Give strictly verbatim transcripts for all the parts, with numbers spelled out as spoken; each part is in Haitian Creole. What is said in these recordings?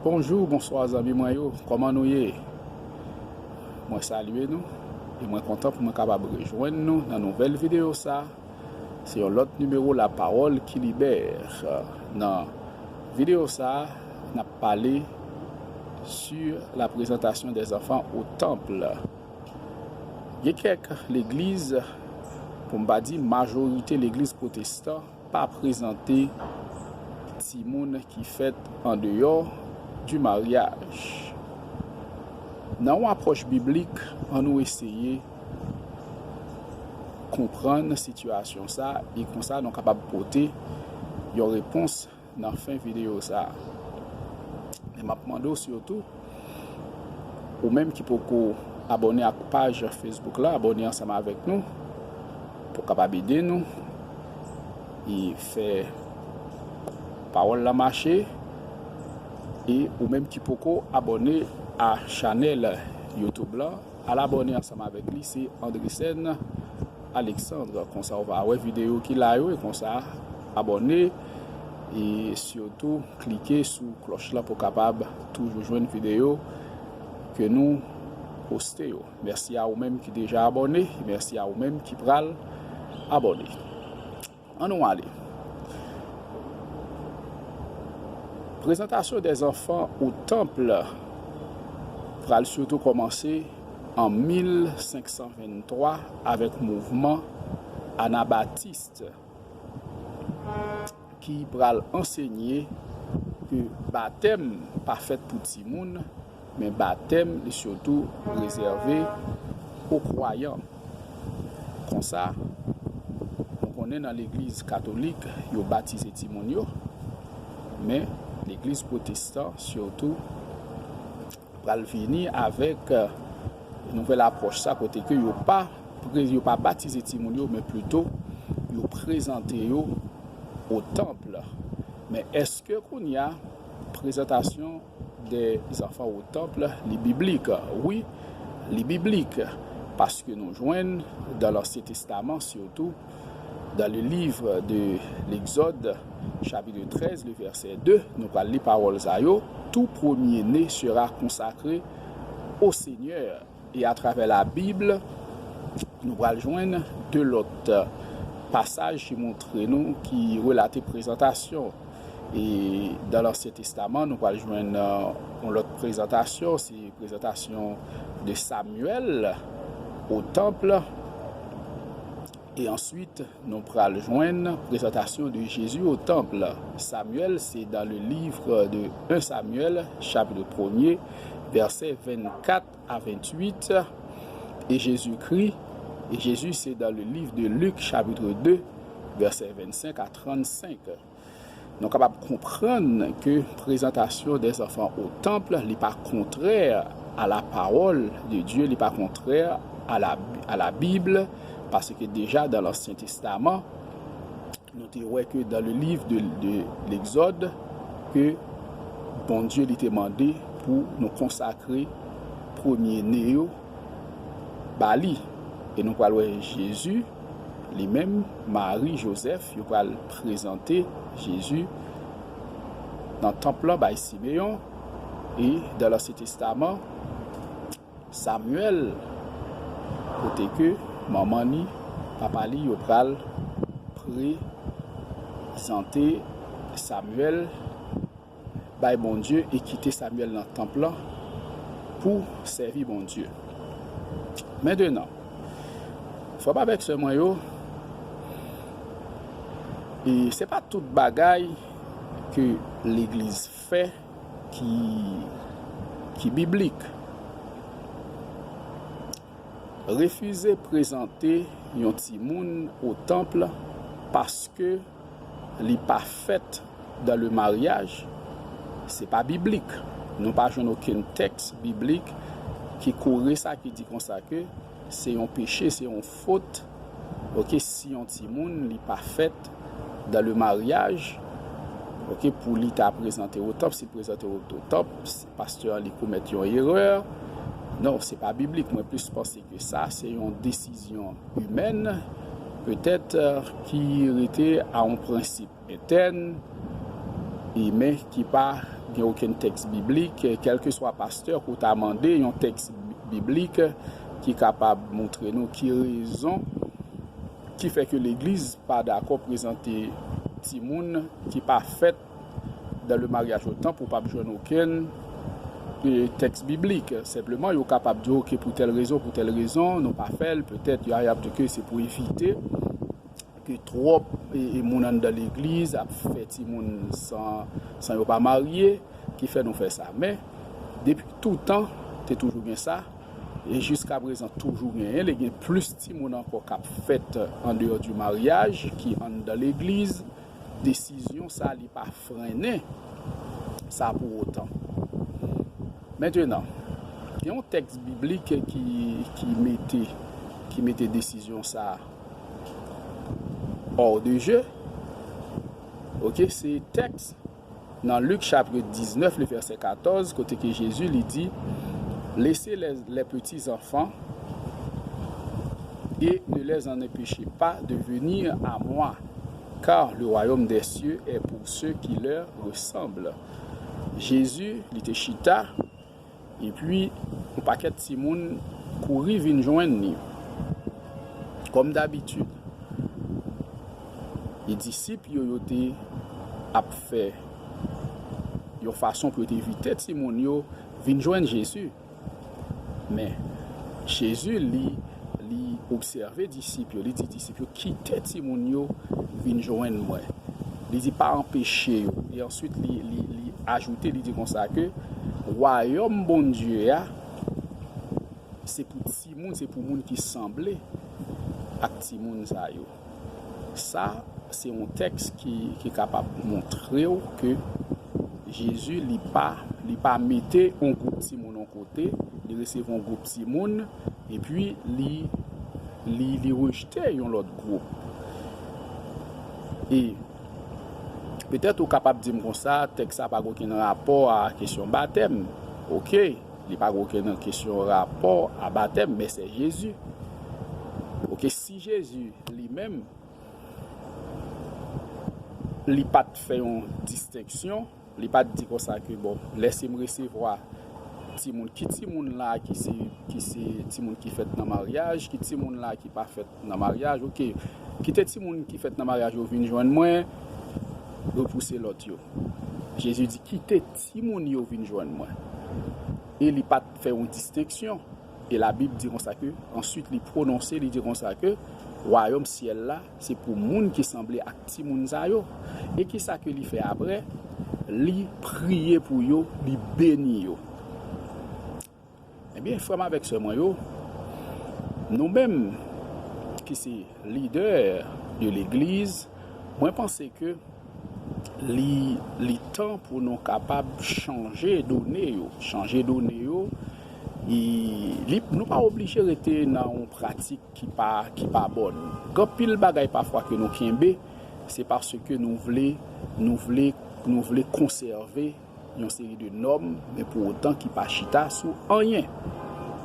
Bonjou, bonswa zanmi mwen yo, kòman nou ye? Mwen salye nou e mwen kontan pou mwen kapab rejwenn nou nan nouvèl videyo sa. Se yon lòt nimewo La Parole qui libère. Nan videyo sa, n ap pale sur la présentation des enfants au temple. Gen kèk legliz, pou m pa di majorite legliz pwotestan, pa prezante timoun ki fèt andeyò du mariage. Nan yon apwòch biblik, ann nou eseye konprann sitiyasyon sa e konsa nou kapab pote yon repons nan fen videyo sa. Men m ap mande w sitou, ou menm ki poko abòne ak paj Facebook la, abòne ansanm avèk nou pou kapab ede nou e fè pawòl la mache. E ou menm ki poko abòne a chanèl YouTube la, al abòne ansanm avèk li, se Andresen Alexandre. Konsa w va wè videyo ki la yo e konsa abòne e sitou klike sou klòch la pou kapab toujou jwenn videyo ke nou poste yo. Mèsi a ou menm ki deja abòne, mèsi a ou menm ki pral abòne. Ann nou ale. Présentation des enfants au temple pral sitou kòmanse an mil senk san venntwa avèk mouvman Anabatis ki pral ansenye ke batèm pa fèt pou timoun, men batèm li sitou rezève o kwayan. Konsa, nou konnen nan legliz katolik, yo batize timoun yo, men legliz pwotestan sitou pral vini avèk, euh, nouvèl apwòch sa kote ke yo pa pre-, yo pa batize timoun yo, men plito yo prezante yo o temple. Men èske kounye a présentation des enfants au temple li biblik? Wi, li biblik, paske nou jwenn dans l'Ancien Testament sitou dans le livre de l'Exode, chapitre treize, le verset deux, nou pral li pawòl sa yo, tout premier-né sera consacré au Seigneur. E atravè Labib, nou pral jwenn de lòt pasaj ki montre nou, ki relate prezantasyon. E dans l'Ancien Testament, nou pral jwenn, euh, yon lòt prezantasyon, se prezantasyon de Samyèl o temple. E answit, nou pral jwenn présentation de Jésus au temple. Samyèl, se dans le livre de un Samuel, chapitre premier, verset vingt-quatre à vingt-huit. Et Jésus-Christ, et Jésus, c'est dans le livre de Luc, chapitre deux, verset vingt-cinq à trente-cinq. Nou kapab konprann ke présentation des enfants au temple, li pa kontrè à la parole de Dieu, li pa kontrè à la, à la Bible, paske deja dans l'Ancien Testament, nou te wè ke dans le livre de, de l'Exode, ke Bondye li te mande pou nou konsakre premye ne yo ba li. E nou pral wè Jezi, li menm, Mari, Jozèf, yo pral prezante Jezi nan tanp lan bay Simeyon. E dans l'Ancien Testament, Samyèl, kote ke manman ni, papa li, yo pral prezante Samyèl bay Bondye e kite Samyèl nan tanp lan pou sèvi Bondye. Mentenan, frè m avèk sè mwen yo, e se pa tout bagay ke legliz fè ki, ki biblik. Refize prezante yon timoun o tanp paske li pa fèt dans le mariage, se pa biblik. Nou pa jwenn okenn tèks biblik ki kore sa, ki di konsa ke se yon peche, se yon fot, oke, si yon timoun li pa fèt dans le mariage, oke, pou li ta prezante o tanp, si prezante o, o tanp, si pastè an li komèt yon erè. Non, se pa biblik. Mwen plis panse ke sa, se yon desizyon imèn, petèt, euh, ki rete a yon prensip entèn, e men ki pa Gen okenn tèks biblik, kèlkeswa pastè ke w ta mande yon tèks bi- biblik ki kapab montre nou ki rezon ki fè ke legliz pa dakò prezante timoun ki pa fèt dans le mariage au temple, ou p ap jwenn okenn e, tèks biblik. Senpleman, yo kapab di, oke, pou tèl rezon, pou tèl rezon, nou pa fè l. Petèt, y a, y ap di ke se pou evite ke twòp e, e moun anndan legliz ap fè timoun san, san yo pa marye, ki fè nou fè sa. Men, depi toutan, te toujou gen sa, e jiska prezan toujou genyen, li gen plis timoun ankò k ap fèt an deyò di maryaj ki anndan legliz. Desizyon sa, li pa frennen sa pou otan. Mentenan, gen yon tèks biblik ki, ki mete, ki mete desizyon sa hors de jeu. Oke, se tèks nan Lik chapit diznèf, le vèsè katòz, kote ke Jezi li di, laissez les, les petits enfants et ne les en empêchez pas de venir à moi, car le royaume des cieux est pour ceux qui leur ressemblent. Jezi, li te chita, epi yon pakèt timoun kouri vin jwenn li. Kòm dabitid, e disip yo, yo te ap fè yon fason pou yo te evite timoun yo vin jwenn Jezi. Men, Jezi, li, li obsève disip yo, li di disip yo, kite timoun yo vin jwenn mwen. Li di, pa anpeche yo. E answit, li, li, li ajoute, li di konsa ke wayòm Bondye a, se pou timoun, se pou moun ki sanble ak timoun sa yo. Sa, se yon tèks ki, ki kapab montre w ke Jezi, li pa, li pa mete yon gwoup timoun yon kote, li resevwa yon gwoup timoun, epi li, li, li rejte yon lòt gwoup. E petèt ou kapab di m konsa, tèks sa pa gen okenn rapò a kesyon batèm. Oke, li pa gen okenn kesyon rapò a batèm, men se Jezi. Oke, si Jezi li menm, li pa t fè yon distenksyon, li pa t di konsa ke, bon, lèse m resevwa timoun. Ki timoun la ki se, ki se timoun ki fèt nan maryaj, ki timoun la ki pa fèt nan maryaj, oke. Kite timoun ki fèt nan maryaj yo vin jwenn mwen, repouse lòt yo. Jezi di, kite timoun yo vin jwenn mwen. E li pa t fè yon distenksyon. E Labib di konsa ke, answit li pwononse, li di konsa ke, wayòm syèl la, se pou moun ki sanble ak timoun sa yo. E kisa ke li fè apre? Li priye pou yo, li beni yo. Ebyen, frè m avèk sè mwen yo, nou menm ki se lidè de legliz, mwen panse ke li, li tan pou nou kapab chanje done yo. Chanje done yo, e li, nou pa oblije rete nan yon pratik ki pa, ki pa bòn. Gen anpil bagay pafwa ke nou kenbe, se paske nou vle, nou vle, nou vle konsève yon seri de nòm, men pou otan ki pa chita sou anyen.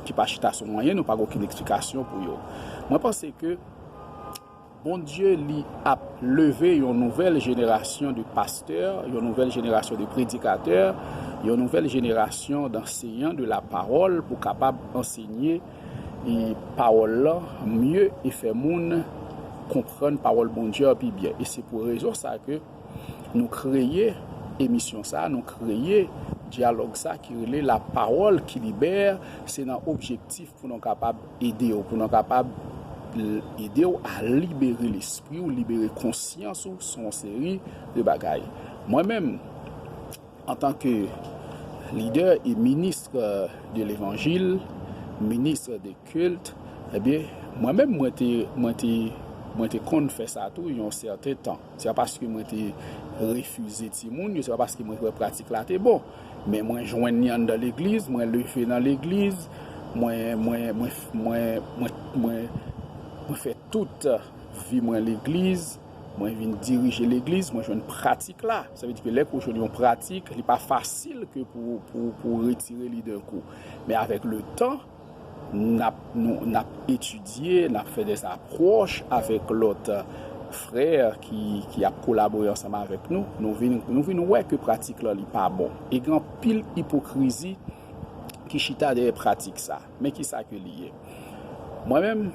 Ki pa chita sou anyen, nou pa gen okenn eksplikasyon pou yo. Mwen panse ke Bondye, li ap leve yon nouvèl jenerasyon de pastè, yon nouvèl jenerasyon de predikatè, yon nouvèl jenerasyon d'anseyan de la pawòl pou kapab ansenye e pawòl lan mye e fè moun konprann pawòl Bondye an pi byen. E se pou rezon sa ke nou kreye emisyon sa, nou kreye dyalòg sa ki rele La Parole qui Libère. Se nan objektif pou nou kapab ede w, pou nou kapab l-, ede w a libere lespri w, libere konsyans ou sou yon seri de bagay. Mwen menm, antanke lidè e ministre de levanjil, ministre de kilt, ebyen, mwen menm, mwen te, mwen te, mwen te konn fè sa tou yon sèten tan. Se pa paske mwen te refize timoun yo, se pa paske mwen te wè pratik la te bon. Men mwen jwenn li anndan legliz, mwen leve nan legliz, mwen, mwen, mwen, mwen, mwen, mwen, mwen fè tout vi mwen legliz, mwen vin dirije legliz, mwen jwenn pratik la. Sa vle di ke lè ke w jwenn yon pratik, li pa fasil ke pou, pou, pou w retire li d'un coup. Men avèk le tan, n ap, nou, n ap etidye, n ap fè des approches avèk lòt, frè ki, ki ap kolabore ansanm avèk nou, nou vin, nou vin wè ke pratik lan li pa bon. E gen anpil ipokrizi ki chita dèyè pratik sa. Men kisa ke li ye? Mwen menm,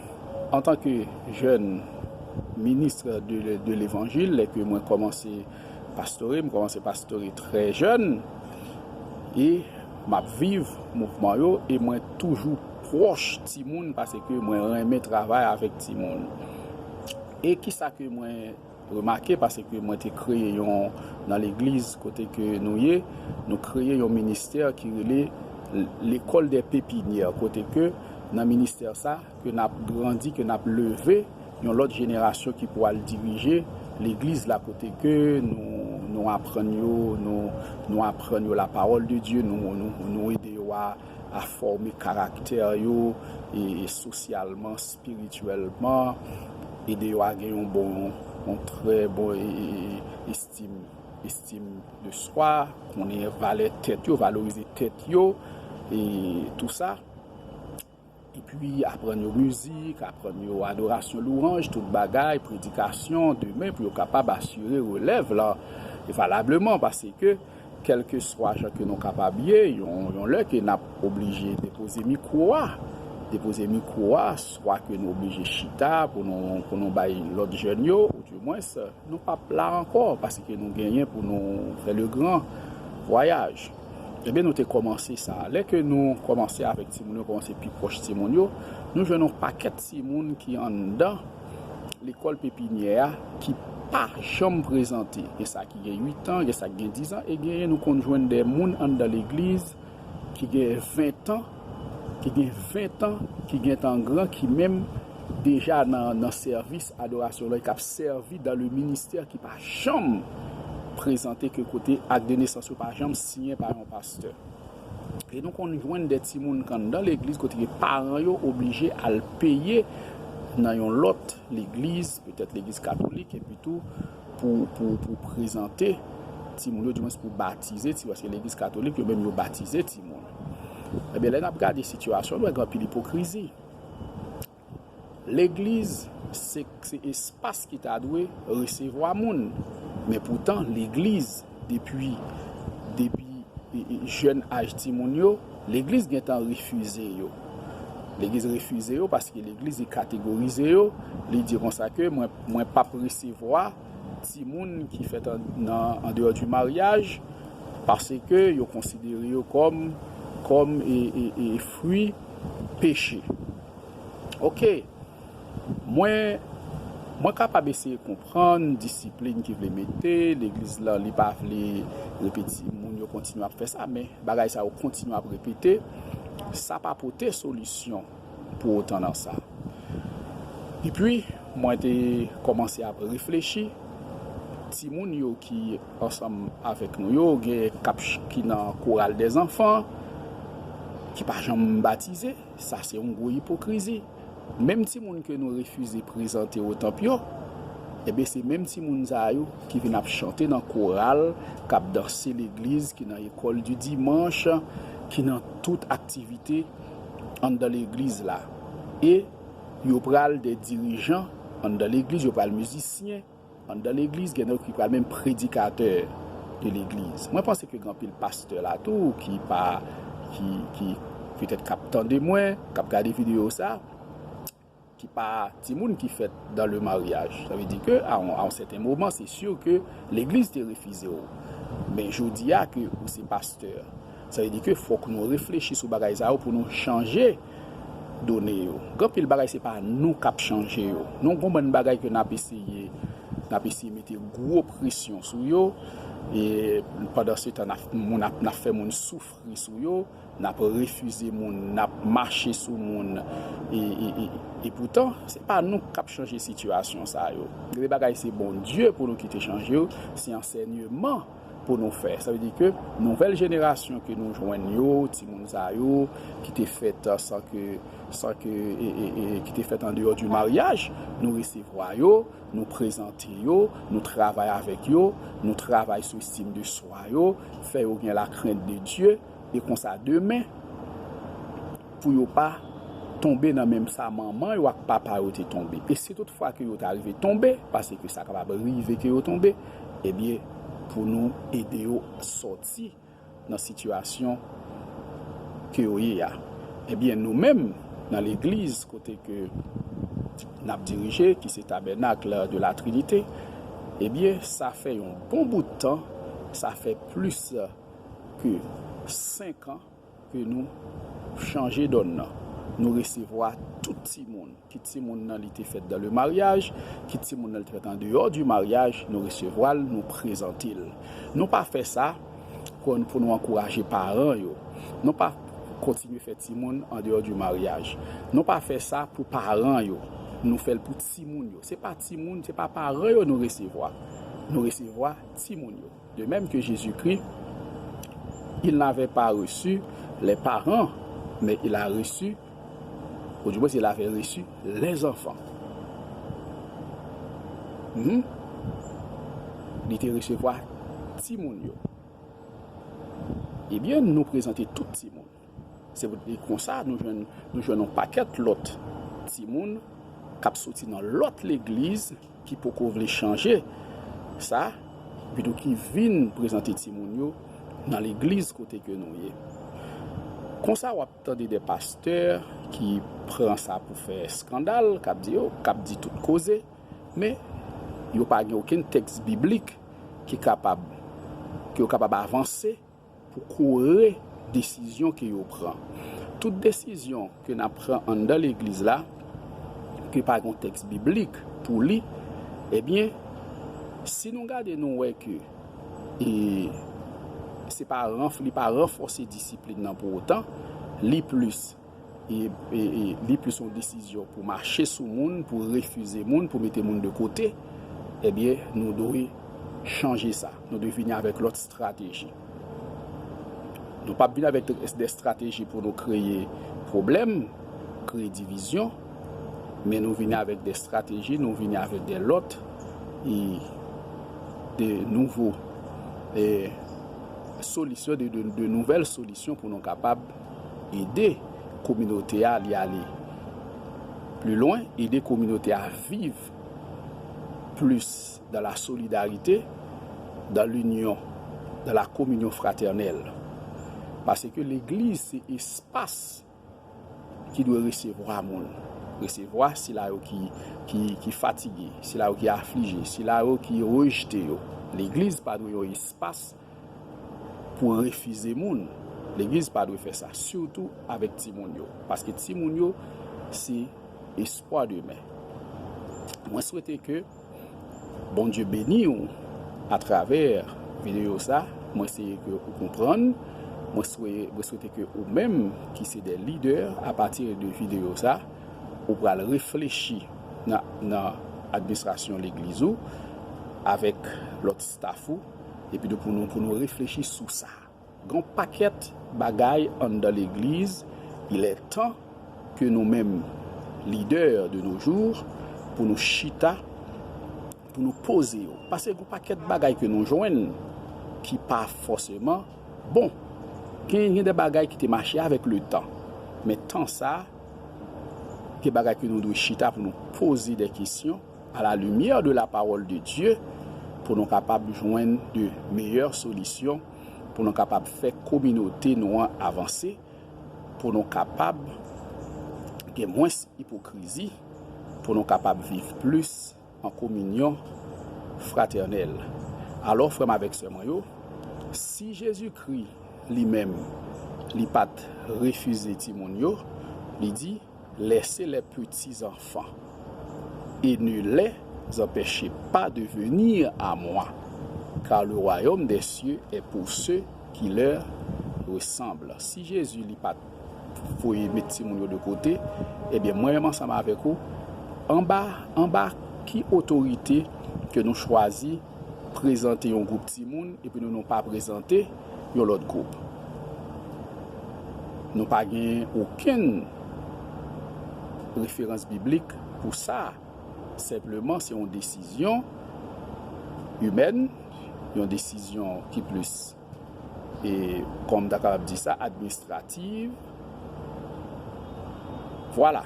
antanke jèn minis de, de levanjil, lè ke mwen kòmanse pastore, m kòmanse pastore trè jèn, e m ap viv mouvman yo, e mwen toujou pwòch timoun, paske mwen renmen travay avèk timoun. E kisa ke mwen remake, paske mwen te kreye yon, nan legliz kote ke nou ye, nou kreye yon ministè ki rele lekòl dè pepinyè, kote ke nan ministè sa, ke n ap grandi, ke n ap leve yon lòt jenerasyon ki pou al dirije legliz la, kote ke nou, nou aprann yo, nou, nou aprann yo la parole de Dieu, nou, nou, nou ede yo a, a fòme karaktè yo, e, e sosyalman, espirityèlman, ede yo a gen yon bon, yon trè bon, e, e, e, estim, estim de swa, konnen valè tèt yo, valorize tèt yo, e tou sa. Epi aprann yo mizik, aprann yo adorasyon, lwanj, tout bagay, predikasyon, demen pou yo kapab asire relèv la valableman, paske kèlkeswa jan ke nou kapab ye, yon, yon lè ke n ap oblije depoze mikwo a, depoze mikwo a, swa ke nou oblije chita pou nou, pou nou bay lòt jèn yo, ou dimwens, nou p ap la ankò, paske nou genyen pou nou fè le gran vwayaj. Ebyen, nou te kòmanse sa. Lè ke nou kòmanse avèk timoun yo, kòmanse pi pwòch timoun yo, nou jwenn yon pakèt timoun ki anndan lekòl pepinyè a ki pa janm prezante. Gen sa ki gen uit an, gen sa ki gen diz an, e genyen nou konn jwenn de moun anndan legliz ki gen ven an, ki gen ven an, ki gentan gran, ki menm deja nan, nan sèvis adorasyon la, k ap sèvi dans le ministère, ki pa janm prezante ke kote ak de nesans yo pa janm siyen pa yon pastè. E nou konn jwenn de timoun k anndan legliz kote ke paran yo oblije al peye nan yon lòt legliz, petèt legliz katolik, epi tou pou, pou, pou prezante timoun yo, dimwens pou batize timoun, paske legliz katolik yo menm yo batize timoun. Ebyen, lè n ap gade sitiyasyon, nou wè gen anpil ipokrizi. Legliz, se, se espas ki ta dwe resevwa moun. Men poutan, legliz, depi, depi, e, e, jèn aj timoun yo, legliz gentan refize yo. Legliz refize yo paske legliz li kategorize yo, li di konsa ke mwen, mwen p ap resevwa timoun ki fèt an, nan, an deyò di maryaj, paske yo konsidere yo kòm, kòm, e, e, e, fwi peche. Oke. Mwen, mwen kapab eseye konprann disiplin ki vle mete, legliz lan, li pa vle repete, moun yo kontinye ap fè sa, men bagay sa yo kontinye ap repete, sa pa pote solisyon pou otan nan sa. Epi, mwen te kòmanse ap reflechi, timoun yo ki ansanm avèk nou yo, gen k ap ch-, ki nan koral dèzanfan, ki pa janm batize, sa se yon gwo ipokrizi. Menm timoun ke nou refize prezante yo tanp yo, ebyen, se menm timoun sa yo ki vin ap chante nan koral, k ap danse legliz, ki nan ekòl di dimanch, ki nan tout aktivite anndan legliz la. E yo pral de dirijan anndan legliz, yo pral mizisyen anndan legliz, gen nan yo ki pral menm predikatè de legliz. Mwen panse ke gen anpil pastè la tou ki pa, ki, ki petèt k ap tande mwen, k ap gade videyo sa, ki pa timoun ki fèt dans le mariage. Sa vle di ke a yon, a yon sèten moman, se si ke legliz te refize w. Men jodi a ke ou se pastè, sa vle di ke fòk nou reflechi sou bagay sa yo pou nou chanje done yo. Gen anpil bagay se pa nou k ap chanje yo. Nou gon bann bagay ke n ap eseye, n ap eseye mete gwo presyon sou yo. E pandan se tan n ap, moun ap, n ap fè moun soufri sou yo, n ap refize moun, n ap mache sou moun. E, e, e, e poutan, se pa nou k ap chanje sitiyasyon sa yo. Gen de bagay se Bondye pou nou kite chanje yo, se ansèyman pou nou fè. Sa vle di ke nouvèl jenerasyon ke nou jwenn yo, timoun sa yo, ki te fèt, euh, san ke, san ke, e, e, e, ki te fèt an deyò di maryaj, nou resevwa yo, nou prezante yo, nou travay avèk yo, nou travay sou estim de swa yo, fè yo gen lakrent de Dye, e konsa demen, pou yo pa tonbe nan menm sa manman yo ak papa yo te tonbe. E si toutfwa ke yo ta rive tonbe, paske sa kapab rive ke yo tonbe, ebyen, pou nou ede yo sòti nan sitiyasyon ke yo ye a. Ebyen, nou menm, nan legliz kote ke n ap dirije, ki se Tabernacle de la Trinité, ebyen, sa fè yon bon bout tan, sa fè plis ke senk an ke nou chanje dòn nan. Nou resevwa tout timoun. Kit timoun nan li te fèt dans le mariage, kit timoun nan li te fèt en dehors du mariage, nou resevwa l, nou prezante l. Nou pa fè sa pou, pou nou ankouraje paran yo. Nou pa kontinye fè timoun en dehors du mariage. Nou pa fè sa pou paran yo. Nou fè l pou timoun yo. Se pa timoun, se pa paran yo nou resevwa. Nou resevwa timoun yo. De même que Jésus-Christ, il n'avait pas reçu les parents, mais il a reçu, ou du moins, il avait reçu les enfants. Mhm. Li te resevwa timoun yo. Ebyen, nou prezante tout timoun. Se pou, e konsa, nou jwenn, nou jwenn yon pakèt lòt timoun k ap soti nan lòt legliz ki poko vle chanje sa, epi tou ki vin prezante timoun yo nan legliz kote ke nou ye. Konsa, w ap tande de pastè ki pran sa pou fè eskandal, k ap di yo, k ap di tout koze, men yo pa gen okenn tèks biblik ki kapab, ke yo kapab avanse pou kore desizyon ke yo pran. Tout desizyon ke n ap pran anndan legliz la, ke pa gen tèks biblik pou li, ebyen, si nou gade, nou wè ke, e, se pa ranf-, li pa ranfòse disiplin nan pou otan, li plis e, e, e, li plis yon desizyon pou mache sou moun, pou refize moun, pou mete moun de kote, ebyen, nou dwe chanje sa. Nou dwe vini avèk lòt estrateji. Nou p ap vin avèk de, de estrateji pou nou kreye pwoblèm, kreye divizyon, men nou vini avèk de estrateji, nou vini avèk de lòt, e, de nouvo, e, solisyon, de, de, de nouvèl solisyon pou nou kapab ede kominote a li ale pli lwen, ede kominote a viv plis dans la solidarité, dans l'union, dans la communion fraternelle. Paske legliz se espas ki dwe resevwa moun. Resevwa sila yo ki, ki, ki fatige, sila yo ki aflije, sila yo ki rejte yo. Legliz pa dwe yon espas pou refize moun. Legliz pa dwe fè sa, sitou avèk timoun yo. Paske timoun yo, se espwa demen. Mwen swete ke Bondye beni w atravè videyo sa. Mwen swete ke ou konprann. Mwen swete, mwen swete ke ou menm ki se de lidè, apati de videyo sa, ou pral reflechi nan, nan administrasyon legliz ou, avèk lòt staf ou, epi tou pou nou, pou nou reflechi sou sa. Gen yon pakèt bagay anndan legliz, il est temps ke nou menm, lidè de nos jours, pou nou chita, pou nou poze yo. Paske gen yon pakèt bagay ke nou jwenn ki pa fòseman bon. Gen, gen de bagay ki te mache avèk le tan. Men tan sa, gen bagay ke nou dwe chita pou nou poze de kesyon à la lumière de la parole de Dieu, pou nou kapab jwenn de meyè solisyon, pou nou kapab fè kominote nou an avanse, pou nou kapab gen mwens ipokrizi, pou nou kapab viv plis an kominyon fratènèl. Alò, frè m avèk sè mwen yo, si Jezikri li menm, li pa t refize timoun yo, li di, laissez les petits enfants et ne les empêchez pas de venir à moi, car le royaume des cieux est pour ceux qui leur ressemblent. Si Jezi li pa t voye met timoun yo de kote, ebyen, mwen menm ansanm avèk ou, anba, anba ki otorite ke nou chwazi prezante yon gwoup timoun epi nou, nou pa prezante yon lòt gwoup? Nou pa gen okenn referans biblik pou sa. Senpleman, se yon desizyon imèn, yon desizyon ki plis, e, kòman m ta kapab di sa, administrativ, Vwala.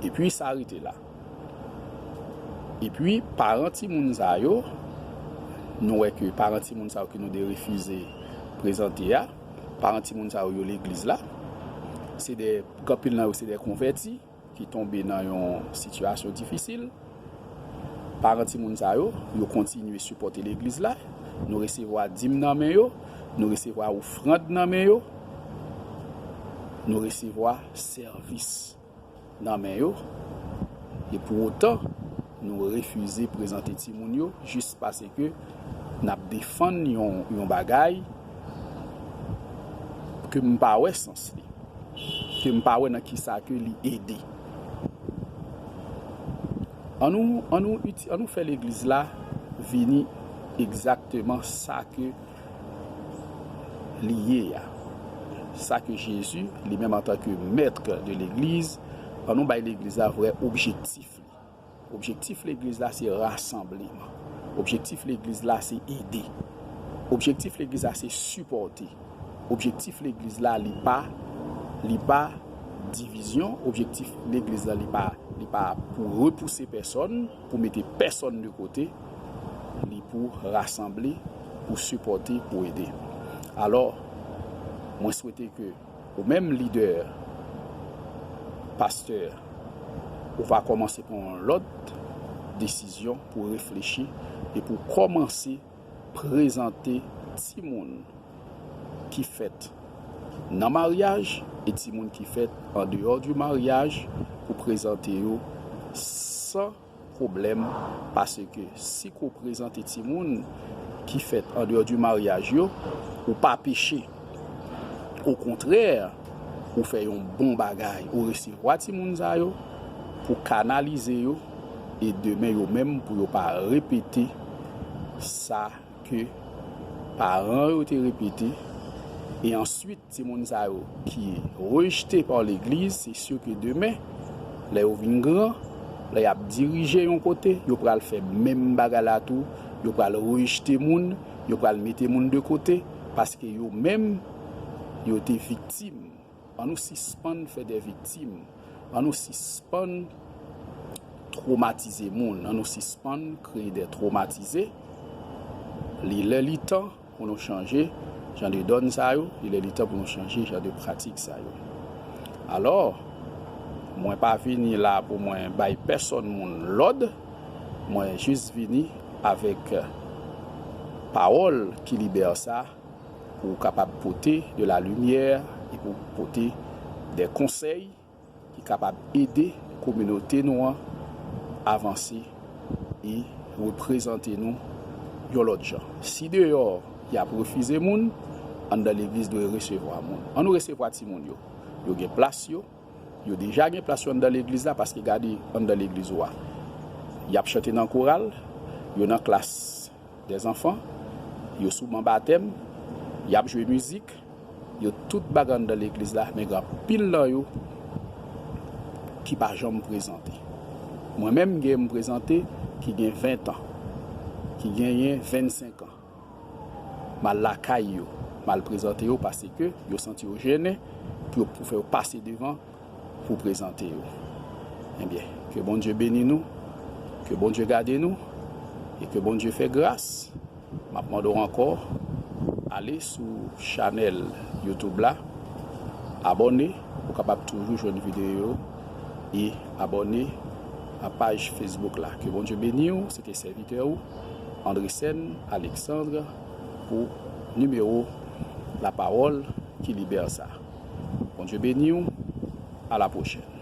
Epi sa rete la. Epi paran timoun sa yo, nou wè ke paran timoun sa yo ke nou te refize prezante a, paran timoun sa yo, yo legliz la. Se de, anpil nan yo se de konvèti ki tonbe nan yon sitiyasyon difisil. Paran timoun sa yo, yo kontinye sipòte legliz la. Nou resevwa dim nan men yo, nou resevwa ofrann nan men yo, nou resevwa sèvis nan men yo. E pou otan, nou refize prezante timoun yo jis paske n ap defann yon, yon bagay ke m pa wè sans li, ke m pa wè nan kisa ke li ede. Annou, annou, annou fè legliz la vini egzakteman sa ke li ye a. Sa ke Jezi, li menm antanke mèt de legliz, annou bay legliz la vrè objektif li. Objektif legliz la se rasanbleman. Objektif legliz la se ede. Objektif legliz la se sipòte. Objektif legliz la li pa, li pa divizyon. Objektif legliz la li pa, li pa pou repouse pèsòn, pou mete pèsòn de kote. Li pou rasanble, pou sipòte, pou ede. Alò, mwen swete ke ou menm lidè, pastè, ou va kòmanse pran yon lòt desizyon pou reflechi e pou kòmanse prezante timoun ki fèt nan maryaj e timoun ki fèt andeyò di maryaj pou prezante yo san pwoblèm, paske si ke w prezante timoun ki fèt andeyò di maryaj yo, ou pa peche. Okontrè, ou fè yon bon bagay, ou resevwa timoun sa yo pou kanalize yo, e demen yo menm pou yo pa repete sa ke paran yo te repete, e answit timoun sa yo ki rejte pa legliz, se si ke demen, lè yo vin gran, lè y ap dirije yon kote, yo pral fè menm bagay la tou, yo pral rejte moun, yo pral mete moun de kote, paske yo menm, yo te viktim. Annou sispann fè de viktim. Annou sispann twomatize moun. Annou sispann kreye de twomatize. Li lè li tan pou nou chanje jan de dòn sa yo, li lè li tan pou nou chanje jan de pratik sa yo. Alò, mwen pa vini la pou mwen bay pèsòn moun lòd, mwen jis vini avèk pawòl ki libè sa pou kapab pote de la limyè e pou pote de konsèy ki kapab ede kominote nou an avanse e reprezante nou yon lòt jan. Si deyò y ap refize moun, anndan legliz dwe resevwa moun. Annou resevwa timoun yo. Yo gen plas yo. Yo deja gen plas yo anndan legliz la, paske gade anndan legliz ou a. Y ap chante nan koral, yo nan klas dèzanfan, yo sou ban batèm, y ap jwe mizik, yo tout bagay anndan legliz la, men gen anpil nan yo ki pa janm prezante. Mwen menm, gen m prezante ki gen ven an, ki genyen vennsenk an. M al lakay yo, m al prezante yo paske yo santi yo jennen pou yo, pou fè yo pase devan pou prezante yo. Ebyen, ke Bondye beni nou, ke Bondye gade nou, e ke Bondye fè gras. M ap mande w ankò, ale sou chanèl YouTube la, abòne, pou w kapab toujou jwenn videyo yo, e abòne a paj Facebook la. Ke Bondye beni w, se te sèvitè w, Andresen Alexandre, pou nimewo La Parole qui Libère sa. Bondye beni w, a la pwochèn.